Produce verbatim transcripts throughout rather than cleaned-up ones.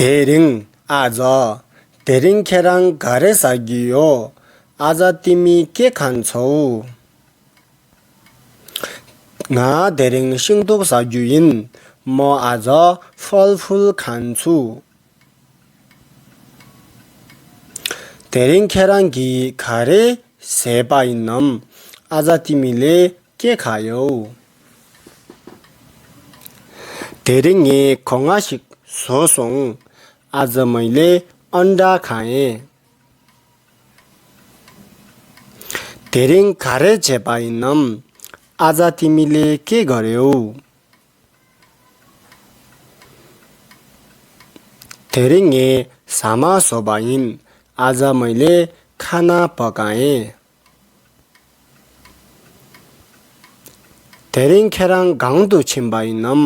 དེ་རིང་ཨ་ཅག་དེ་རིང་ཁྱེད་རང་ག་རེ་ཟ་རྒྱུ་ཡོད། ཨ་ཅག་ཏི་མི་སྐད་གང་ཚོ། ང་དེ་རིང་ཤིང་ཏོག་ཟ་རྒྱུ་ཡིན། མོ་ཨ་ཅག་ཕལ་ཕུལ་གང་ཚུ། དེ་རིང་ཁྱེད་རང་གིས་ག་རེ་ཟས་པ་ཡིན་ནམ། ཨ་ཅག་ཏི་མི་ལེ་སྐད་ག་ཡོད། དེ་རིང་ངས་གོ་ང་ཞིག་བཟོ་སོང་། ཨ་ཅག་མི་ལེ་ཨན་ཌ་གང་ཡེ། དེ་རིང་ག་རེ་བྱས་པ་ཡིན་ནམ། ཨ་ཅག་ཏི་མི་ལེ་སྐད་ག་རེ་ཡོད། དེ་རིང་ངས་ཟ་མ་བཟོ་བ་ཡིན། ཨ་ཅག་མི་ལེ་ཁ་ན་བ་གང་ཡེ། དེ་རིང་ཁྱེད་རང་གང་དུ་ཕྱིན་པ་ཡིན་ནམ།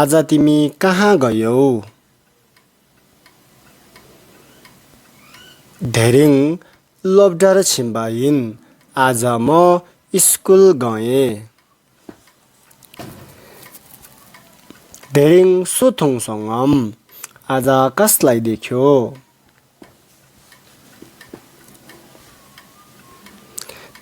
ཨ་ཅག་ཏི་མི་ཀ་ཧང་ག་ཡོད། དེ་རིང་སློབ་གྲྭར་ཕྱིན་པ་ཡིན། ཨ་ཅག་མོ་ཨི་སྐུལ་གང་ཡེ། དེ་རིང་སུ་མཐོང་སོང་ངམ། ཨ་ཅག་ཀ་སི་ལའི་དེ་ཁྱོ།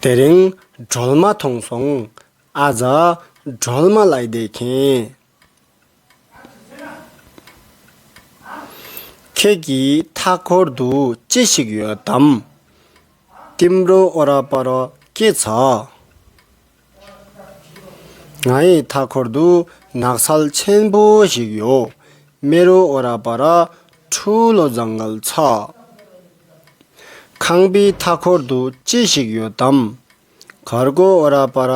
དེ་རིང་སྒྲོལ་མ་མཐོང་སོང་། ཨ་ཅག་སྒྲོལ་མ་ལའི་དེ་ཁྱེན། ཁྱེད་ཀྱི་མཐའ་འཁོར་དུ་ཅི་ཞིག་ཡོད་དམ། ཏིམ་རོ་ཨོ་ར་པ་ར་ཀེ་ཚ། ང་ཡི་མཐའ་འཁོར་དུ་ནགས་ཚལ་ཆེན་པོ་ཞིག་ཡོད། མེ་རོ་ཨོ་ར་པ་ར་ཁྲུ་ལོ་ཛང་གལ་ཚ། ཁང་པའི་མཐའ་འཁོར་དུ་ཅི་ཞིག་ཡོད་དམ། གར་གོ་ཨོ་ར་པ་ར་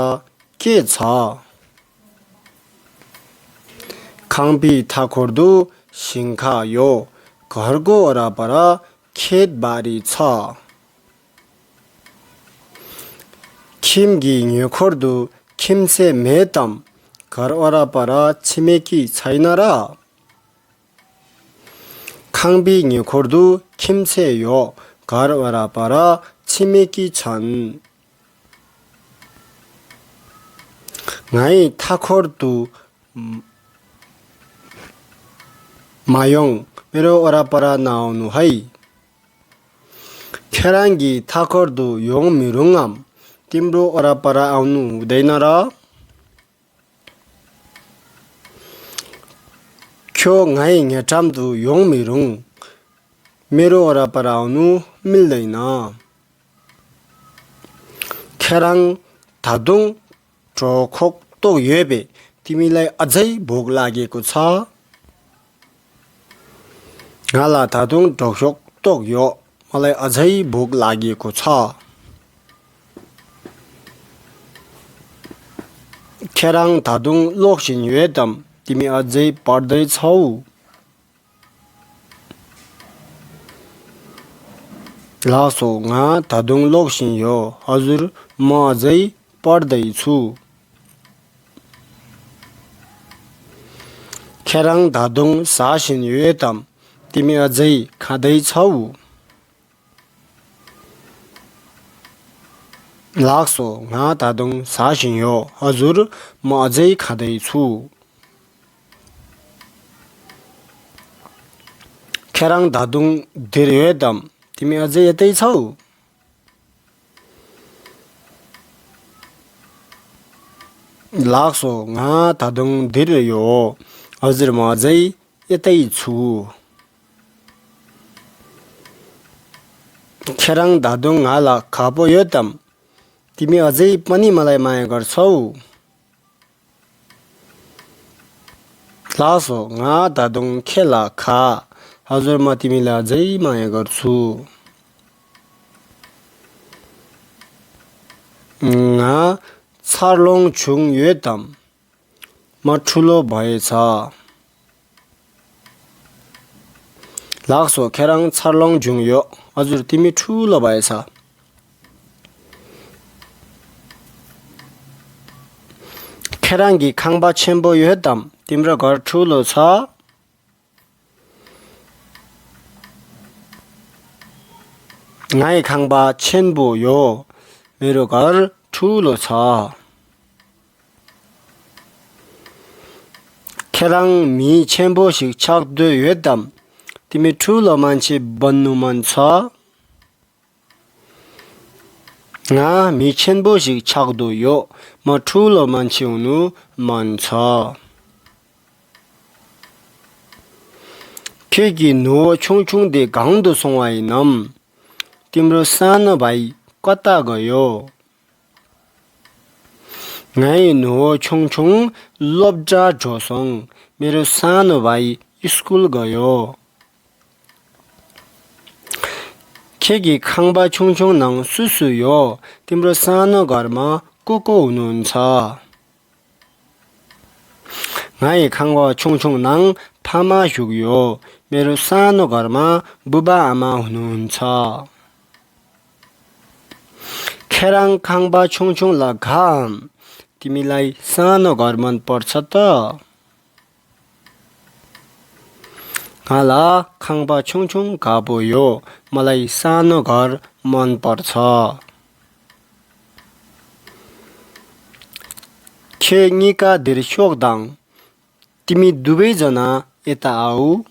ཀེ་ཚ། ཁང་པའི་མཐའ་འཁོར་དུ་ཞིང་ཁ་ཡོད། གར་གོ་ཨོ་ར་པ་ར་ཁེད་བ་རི་ཚ། ཁྱིམ་གྱི་ཉེ་འཁོར་དུ་ཁྱིམ་མཚེས་མེད་དམ། གར་ཨོ་ར་པ་ར་ཆི་མེ་ཀི་ཚ་ཡི་ན་ར། ཁང་པའི་ཉེ་འཁོར་དུ་ཁྱིམ་མཚེས་ཡོད། གར་ཨོ་ར་པ་ར་ཆི་མེ་ཀི་ཚན། ང་ཡི་མཐའ་འཁོར་དུ་མ་ཡོང་། མེ་རོ་ཨོ་ར་པ་ར་ན་ཨོ་ནུ་ཧའི། ཁྱེད་རང་གི་མཐའ་འཁོར་དུ་ཡོང་མི་རུང་ངམ། ཏིམ་རོ་ཨོ་ར་པ་ར་ཨོ་ནུ་དེ་ན་ར། ཁྱོད་ང་ཡི་ཉེ་འགྲམ་དུ་ཡོང་མི་རུང་། མེ་རོ་ཨོ་ར་པ་ར་ཨོ་ནུ་མིལ་དེ་ན། ཁྱེད་རང་ད་དུང་གྲོད་ཁོག་ལྟོགས་ཡོད་པས། ཏི་མི་ལའི་ཨ་ཛའི་བོག་ལ་གེ་གོ་ཚ། ང་ལ་ད་དུང་གྲོད་ཁོག་ལྟོགས་ཡོད། མ་ལའི་ཨ་ཛའི་བོག་ལ་གེ་གོ་ཚ། ཁྱེད་རང་ད་དུང་ལོག་བཞིན་ཡོད་དམ། ཏི་མི་ཨ་ཛའི་པར་དེ་ཚའུ། ལགས་སོ། ང་ད་དུང་ལོག་བཞིན་ཡོད། ཨ་ཟུར་མོ་ཨ་ཛའི་པར་དེ་ཚུ། ཁྱེད་རང་ད་དུང་ཟ་བཞིན་ཡོད་དམ། ཏི་མི་ཨ་ཛའི་ཁ་དེ་ཚའུ། ལགས་སོ། ང་ད་དུང་ཟ་བཞིན་ཡོད། ཨ་ཟུར་མོ་ཨ་ཛའི་ཁ་དེ་ཚུ། ཁྱེད་རང་ད་དུང་འདིར་ཡོད་དམ། ཏི་མི་ཨ་ཛའི་ཡ་དེ་ཚའུ། ལགས་སོ། ང་ད་དུང་འདིར་ཡོད། ཨ་ཟུར་མོ་ཨ་ཛའི་ཡ་དེ་ཚུ། ཁྱེད་རང་ད་དུང་ང་ལ་ཁ་པོ་ཡོད་དམ། ཏི་མི་ཨ་ཛའི་པ་ནི་མ་ལའི་མ་ཡ་གར་ཚའུ། ལགས་སོ། ང་ད་དུང་ཁྱེད་ལ་ཁ། ཨ་ཟུར་མ་ཏི་མི་ལ་ཨ་ཛའི་མ་ཡ་གར་ཚུ། ང་འཚར་ལོངས་བྱུང་ཡོད་དམ། མ་ཁྲུ་ལོ་བ་ཡེ་ཚ། ལགས་སོ། ཁྱེད་རང་འཚར་ལོངས་བྱུང་ཡོད། ཨ་ཟུར་ཏི་མི་ཁྲུ་ལོ་བ་ཡེ་ཚ། ཁྱེད་རང་གི་ཁང་པ་ཆེན་པོ་ཡོད་དམ། ཏིམ་ར་གར་ཁྲུ་ལོ་ཚ། ང་ཡི་ཁང་པ་ཆེན་པོ་ཡོད། མེ་རོ་གར་ཁྲུ་ལོ་ཚ། ཁྱེད་རང་མི་ཆེན་པོ་ཞིག་ཆགས་འདོད་ཡོད་དམ། དེ་མི་ཁྲུ་ལོ་མན་ཆེ་བན་ནུ་མན་ཚ། ང་མི་ཆེན་པོ་ཞིག་ཆགས་འདོད་ཡོད། མ་ཁྲུ་ལོ་མན་ཆེ་འུ་ནུ་མན་ཚ། ཁྱེད་ཀྱི་ནུ་བོ་ཆུང་ཆུང་དེ་གང་དུ་སོང་བ་ཡིན་ནམ། དེ་མི་རུ་སང་ནུ་བའི་ཀ་ཏ་ག་ཡོད། ངའི་ནུ་བོ་ཆུང་ཆུང་སློབ་གྲྭ་འགྲོ་སོང་། མི་རུ་སང་ནུ་བའི་སྐུལ་ག་ཡོད། ཁྱེད་ཀྱི་ཁང་པ་ཆུང་ཆུང་ནང་སུ་སུ་ཡོད། དེ་མི་རུ་སང་ནུ་གར་མ་ཀོ་ཀོ་འུ་ནུ་འཚ། ང་ཡི་ཁང་པ་ཆུང་ཆུང་ནང་ཕ་མ་བཞུགས་ཡོད། མེ་རུ་སང་ནོ་གར་མ་བུ་བ་ཨ་མ་འུ་ནུ་འཚ། ཁྱེད་རང་ཁང་པ་ཆུང་ཆུང་ལ་དགའ་འམ། དེ་མི་ལའི་སང་ནོ་གར་མན་པར་ཚ་ཏ། ང་ལ་ཁང་པ་ཆུང་ཆུང་དགའ་པོ་ཡོད། མ་ལའི་སང་ནོ་གར་མན་པར་ཚ། ཁྱེད་གཉིས་ཀ་འདིར་ཤོག་དང་། དེ་མི་དུ་བའི་ཟ་ན་ཨེ་ཏ་ཨའུ།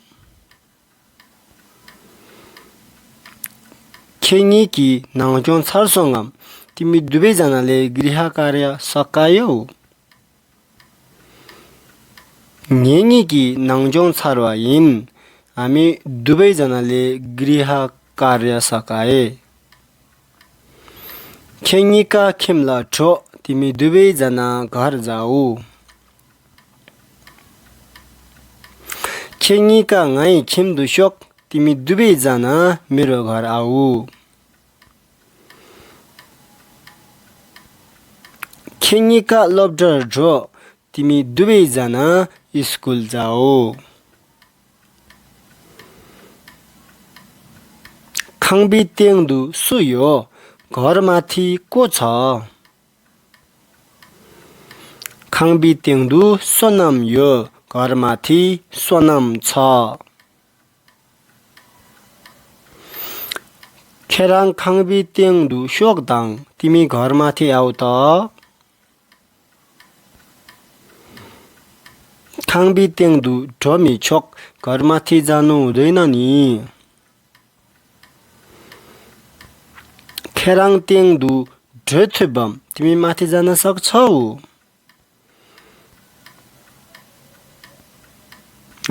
ཁྱེད་གཉིས་ཀྱི་ནང་སྦྱོང་ཚར་སོང་ངམ། དེ་མི་དུ་བའི་ཟ་ན་ལས་གྲི་ཧ་ཀ་ར་ས་ཀ་ཡོ། ངེད་གཉིས་ཀྱི་ནང་སྦྱོང་ཚར་བ་ཡིན། ཨ་མི་དུ་བའི་ཟ་ན་ལས་གྲི་ཧ་ཀ་ར་ས་ཀ་ཨེ། ཁྱེད་གཉིས་ཀ་ཁྱིམ་ལ་འགྲོ། དེ་མི་དུ་བའི་ཟ་ན་གར་ཟའུ། ཁྱེད་གཉིས་ཀ་ང་ཡི་ཁྱིམ་དུ་ཤོག། དེ་མི་དུ་བའི་ཟ་ན་མི་རོ་གར་ཨའུ། ཁྱེད་གཉིས་ཀ་སློབ་གྲྭར་འགྲོ། དེ་མི་དུ་བའི་ཟ་ན་ཡི་སྐུལ་ཟའུ། ཁང་པའི་སྟེང་དུ་སུ་ཡོད། གར་མ་ཐི་ཀོ་ཚ། ཁང་པའི་སྟེང་དུ་སོ་ནམ་ཡོད། གར་མ་ཐི་སོ་ནམ་ཚ། ཁྱེད་རང་ཁང་པའི་སྟེང་དུ་ཤོག་དང་། དེ་མི་གར་མ་ཐི་ཨའུ་ཏ། ཁང་པའི་སྟེང་དུ་འགྲོ་མི་ཆོག། གར་མ་ཐི་ཛ་ནོ་རེ་ན་ནི། ཁྱེད་རང་སྟེང་དུ་འགྲོ་ཐུབ་བམ། དེ་མི་མ་ཐི་ཛ་ན་སག་ཚའུ།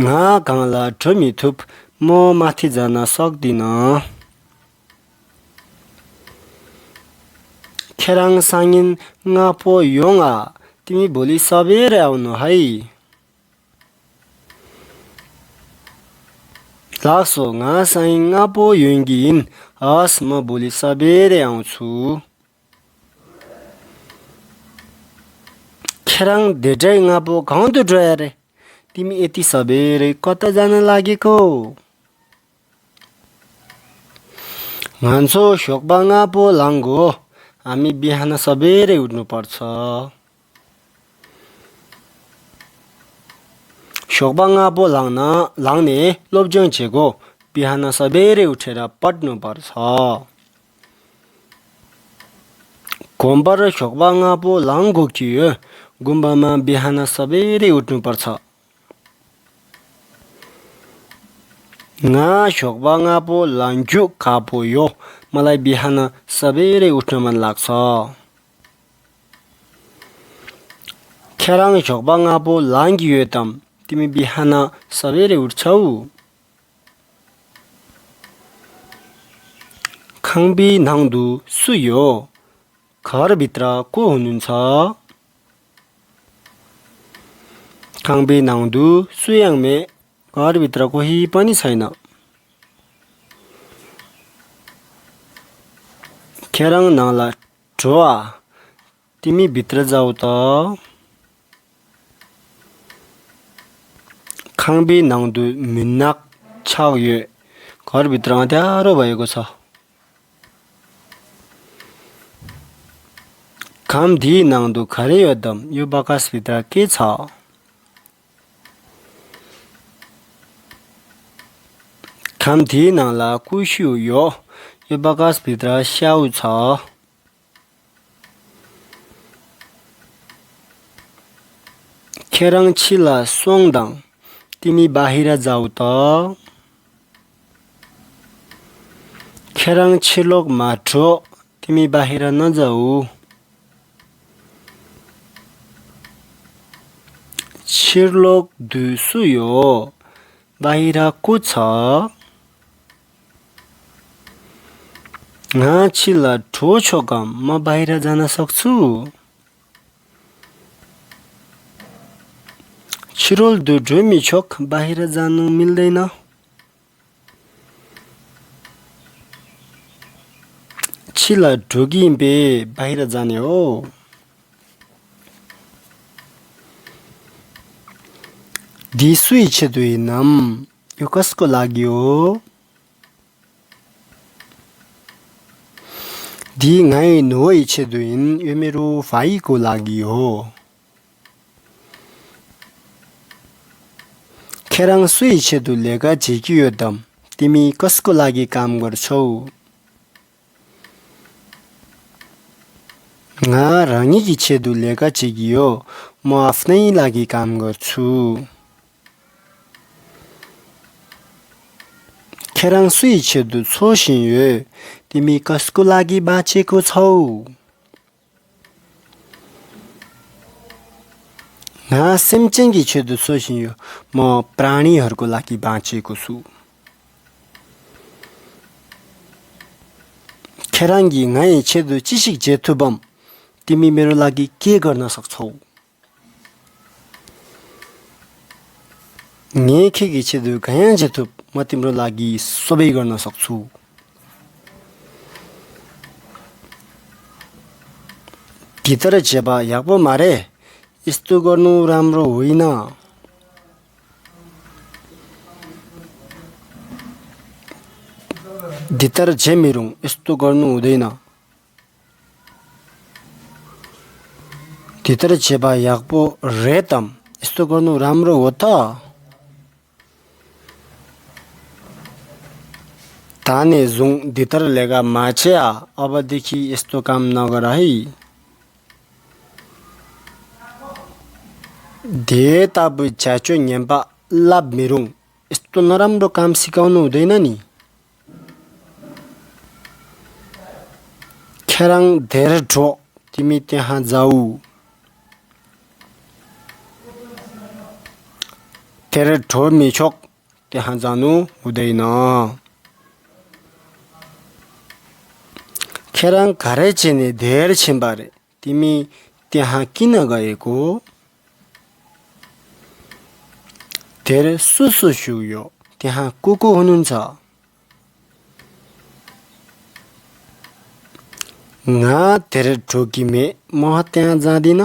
ང་གང་ལ་འགྲོ་མི་ཐུབ། མོ་མ་ཐི་ཛ་ན་སག་དི་ན། ཁྱེད་རང་སང་ཉིན་སྔ་པོ་ཡོང་ང་། དེ་མི་བོ་ལི་ས་བེ་རེ་ཨའུ་ནོ་ཧའི། ལགས་སོ། ང་སང་ཉིན་སྔ་པོ་ཡོང་གི་ཡིན། ཨ་སི་མ་བོ་ལི་ས་བེ་རེ་ཨའུ་ཚུ། ཁྱེད་རང་དེ་འདྲའི་སྔ་པོ་གང་དུ་འགྲོ་ཡ་རེད། དེ་མི་ཨེ་ཏི་ས་བེ་རེ་ཀོ་ཏ་ཛ་ན་ལ་གི་ཀོ། ང་ཚོ་ཞོགས་པ་སྔ་པོ་ལངས་གོ། ཨ་མི་བི་ཧ་ན་ས་བེ་རེ་འུ་ནུ་པར་ཚ། ཞོགས་པ་སྔ་པོ་ལངས་ན་ལངས་ནས་སློབ་སྦྱོང་བྱེད་གོ། བི་ཧ་ན་ས་བེ་རེ་འུ་ཁྲེ་ར་པད་ནུ་པར་ཚ། དགོན་པར་ཞོགས་པ་སྔ་པོ་ལངས་དགོས་ཀྱི་ཡོད། དགོན་པ་མ་བི་ཧ་ན་ས་བེ་རེ་འུ་ནུ་པར་ཚ། ང་ཞོགས་པ་སྔ་པོ་ལངས་རྒྱུ་དགའ་པོ་ཡོད། མ་ལ་བི་ཧ་ན་ས་བེ་རེ་འུ་ཁྲེ་མན་ལགས་ཚ། ཁྱེད་རང་ཞོགས་པ་སྔ་པོ་ལངས་ཀྱི་ཡོད་དམ། དེ་མི་བི་ཧ་ན་ས་བེ་རེ་འུ་ཚའུ། ཁང་པའི་ནང་དུ་སུ་ཡོད། གར་བི་ཏྲ་ཀོ་འུ་ནུ་ཚ། ཁང་པའི་ནང་དུ་སུ་ཡང་མེད། གར་བི་ཏྲ་ཀོ་ཧི་པ་ནི་ཚའི་ན། ཁྱེད་རང་ནང་ལ་འགྲོ་ཨ། དེ་མི་བི་ཏྲ་ཛའུ་ཏ། ཁང་པའི་ནང་དུ་མུན་ནག་ཆགས་ཡོད། གར་བི་ཏྲ་ཨ་ཏ་རོ་བ་ཡོད་གོ་ཚ། གམ་དེའི་ནང་དུ་ག་རེ་ཡོད་དམ། ཡུ་བ་ཀ་སི་བི་ཏྲ་ཀེ་ཚ། གམ་དེའི་ནང་ལ་ཀུ་ཤུ་ཡོད། ཡུ་བ་ཀ་སི་བི་ཏྲ་ཤའུ་ཚ། ཁྱེད་རང་ཕྱི་ལ་སོང་དང་། དེ་མི་བ་ཧི་ར་ཛའུ་ཏ། ཁྱེད་རང་ཕྱིར་ལོག་མ་འགྲོ། དེ་མིན་བྷ་ཧི་ར་ན་ཛའུ། ཕྱིར་ལོག་དུས་སུ་ཡོད། བྷ་ཧི་ར་ཀུ་ཚ། ང་ཕྱི་ལ་འགྲོ་ཆོག་གམ། མ་བྷ་ཧི་ར་ཛ་ན་སོག་ཚུ། ཕྱི་རོལ་དུ་འགྲོ་མི་ཆོག། བྷ་ཧི་ར་ཛ་ནུ་མིལ་དེ་ན། ཕྱི་ལ་འགྲོ་གི་ཡིན་པས། བྷ་ཧི་ར་ཛ་ནེ་ཨོ། འདི་སུ་ཡི་ཆེད་དུ་ཡིན་ནམ། ཡོ་ཀ་སྐོ་ལག་གི་ཡོ། འདི་ང་ཡི་ནུ་བོ་ཡི་ཆེད་དུ་ཡིན། ཡོ་མེ་རུ་ཧྥ་ཡི་ཀོ་ལག་གི་ཡོ། ཁྱེད་རང་སུ་ཡི་ཆེད་དུ་ལས་ཀ་བྱེད་ཀྱི་ཡོད་དམ། དེ་མིན་ཀོ་སྐོ་ལག་གི་ཀམ་གོར་ཆོ། ང་རང་ཉིད་ཀྱི་ཆེད་དུ་ལས་ཀ་བྱེད་ཀྱི་ཡོད། མོ་ཨ་ཧྥ་ནའི་ལག་གི་ཀམ་གོར་ཚུ། ཁྱེད་རང་སུ་ཡི་ཆེད་དུ་འཚོ་བཞིན་ཡོད། དེ་མིན་ཀོ་སྐོ་ལག་གི་བ་ཅེ་ཀོ་ཚའུ། ང་སེམས་ཅན་གྱི་ཆེད་དུ་འཚོ་བཞིན་ཡོད། མོ་པྲ་ནི་ཧར་ཀོ་ལག་གི་བ་ཅེ་ཀོ་སུ། ཁྱེད་རང་གིས་ང་ཡི་ཆེད་དུ་ཅི་ཞིག་བྱེད་ཐུབ་བམ། དེ་མིན་མེ་རུ་ལག་གི་ཀེ་གར་ན་སོག་ཚའུ། ངས་ཁྱེད་ཀྱི་ཆེད་དུ་གང་ཡང་བྱེད་ཐུབ། མ་ཏིམ་རོ་ལག་གི་སོ་བའི་གར་ན་སོག་ཚུ། འདི་ལྟར་བྱེད་པ་ཡག་པོ་མ་རེད། ཨིས་ཏུ་གོར་ནུ་རམ་རོ་འུ་ཡིན་ན། འདི་ལྟར་བྱེད་མི་རུང་། ཨིས་ཏུ་གོར་ནུ་འུ་དེ་ན། འདི་ལྟར་བྱེད་པ་ཡག་པོ་རེད་དམ། ཨིས་ཏུ་གོར་ནུ་རམ་རོ་འུ་ཐ། ད་ནས་བཟུང་འདི་ལྟར་ལས་ཀ་མ་བྱེད་ཨ། ཨ་བ་འདི་ཁྱི་ཨིས་ཏུ་ཀམ་ན་ག་ར་ཧི། དེ་ལྟ་བུའི་བྱ་སྤྱོད་ངན་པ་བསླབ་མི་རུང་། ཨིས་ཏུ་ན་རམ་རོ་ཀམ་སི་ཀའུ་ནུ་དེ་ན་ནི། ཁྱེད་རང་དེར་འགྲོ། དེ་མིན་དེ་ཧ་ཛའུ། དེར་འགྲོ་མི་ཆོག། དེ་ཧ་ཛ་ནུ་འུ་དེ་ན། ཁྱེད་རང་ག་རེ་བྱས་ནས་དེར་ཕྱིན་པ་རེད། དེ་མིན་དེ་ཧ་ཀི་ན་ག་ཡེ་གོ། དེར་སུ་སུ་བཞུགས་ཡོད། དེ་ཧ་ཀུ་ཀུ་ཧུ་ནུན་ཚ། ང་དེར་འགྲོ་གི་མེད། མོ་ཧ་ཏན་ཛ་དི་ན།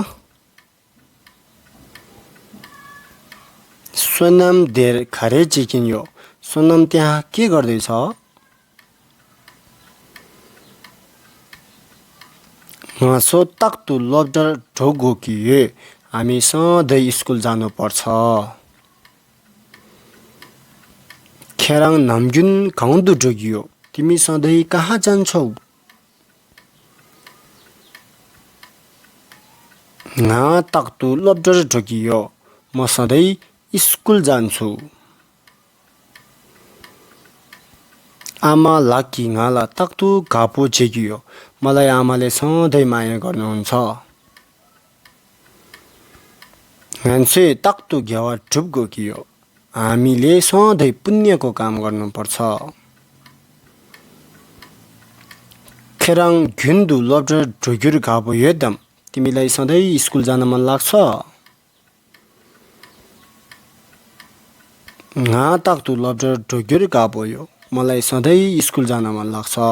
བསོད་ནམས་དེར་ག་རེ་བྱེད་ཀྱིན་ཡོད། བསོད་ནམས་དེ་ཧ་ཀི་གར་དེ་ཚ། ང་ཚོ་རྟག་ཏུ་སློབ་གྲྭར་འགྲོ་དགོས་ཀྱི་ཡོད། ཨ་མི་སང་དེ་ཨི་སྐུལ་ཛ་ནོ་པར་ཚ། ཁྱེད་རང་ནམ་རྒྱུན་གང་དུ་འགྲོ་གི་ཡོད། དེ་མིན་སང་དེ་ཀ་ཧ་ཅན་ཆོག། ང་རྟག་ཏུ་སློབ་གྲྭར་འགྲོ་གི་ཡོད། མོ་སང་དེ་ཨི་སྐུལ་ཛན་ཚུ། ཨ་མ་ལགས་ཀྱིས་ང་ལ་རྟག་ཏུ་དགའ་པོ་བྱེད་ཀྱི་ཡོད། མ་ལ་ཡ་ཨ་མ་ལས་སང་དེ་མ་ཡན་གར་ནོན་ཚ། ང་ཚོས་རྟག་ཏུ་དགེ་བ་སྒྲུབ་དགོས་ཀྱི་ཡོད། ཨ་མི་ལས་སང་དེ་པུན་ཉེ་གོ་ཀམ་གར་ནོན་པར་ཚ། ཁྱེད་རང་རྒྱུན་དུ་སློབ་གྲྭར་འགྲོ་རྒྱུར་དགའ་པོ་ཡོད་དམ། དེ་མིན་ལ་ཡི་སང་དེ་ཨི་སྐུལ་ཛ་ན་མ་ལགས་ཚ། ང་རྟག་ཏུ་སློབ་གྲྭར་འགྲོ་རྒྱུར་དགའ་པོ་ཡོད། མ་ལ་ཡི་སང་དེ་ཨི་སྐུལ་ཛ་ན་མ་ལགས་ཚ།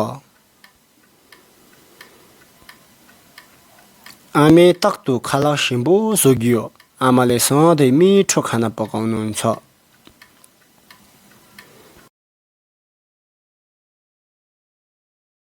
ཨ་མས་རྟག་ཏུ་ཁ་ལག་ཞིམ་པོ་བཟོ་གི་ཡོད། ཨ་མ་ལས་སང་དེ་མི་ཁྲོ་ཁ་ན་པ་ཀའུ་ནོན་ཚ།